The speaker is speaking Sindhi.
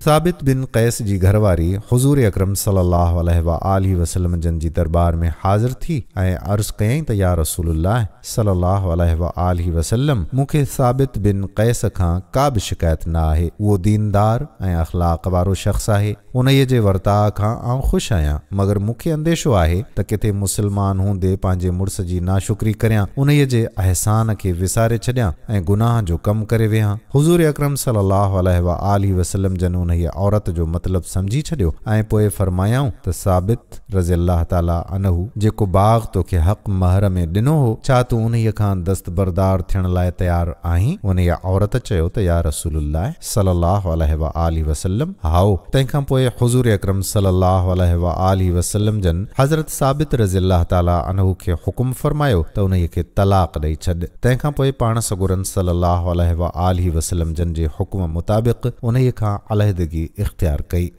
ثابت بن قيس جي گهر واري حضور اڪرم صلي الله عليه وآله وسلم جن جي درٻار ۾ حاضر ٿي ۽ عرض ڪيائين ته يا رسول الله صلي الله عليه وآله وسلم مون کي ثابت بن قيس کان ڪا به شڪايت نه آهي، اهو ديندار ۽ اخلاق وارو شخص آهي، انهيء جي ورتاء کان آئون خوش آهيان، مگر مون کي انديشو آهي ته ڪٿي مسلمان هوندي پنهنجي مڙس جي ناشڪري ڪريان، انهيء جي احسان کي وساري ڇڏيان ۽ گناهه جو ڪم ڪري ويهان. حضور اڪرم صلي الله عليه وآله وسلم جن انهيء عورت جو مطلب سمجهي ڇڏيو ۽ پوء فرمايائون ته ثابت رضي الله تعالٰي عنه جيڪو باغ توکي حق مهر ۾ ڏنو هو، ڇا تون انهيء کان دستبردار ٿيڻ لاء تيار آهين؟ انهيء عورت چيو ته يا رسول الله صلي الله عليه وآله وسلم هائو! تنهن کان پوء حضور اڪرم صلي الله عليه وآله وسلم جن حضرت ثابت رضي الله تعالٰي عنه کي حڪم فرمايو ته انهيء کي طلاق ڏئي ڇڏ. تنهن کان پوء پاڻ سڳورن صلّي اللّٰه عليه واٰله وسلّم جن جي حڪم مطابق انهيء کان علحدگي اختيار ڪئي.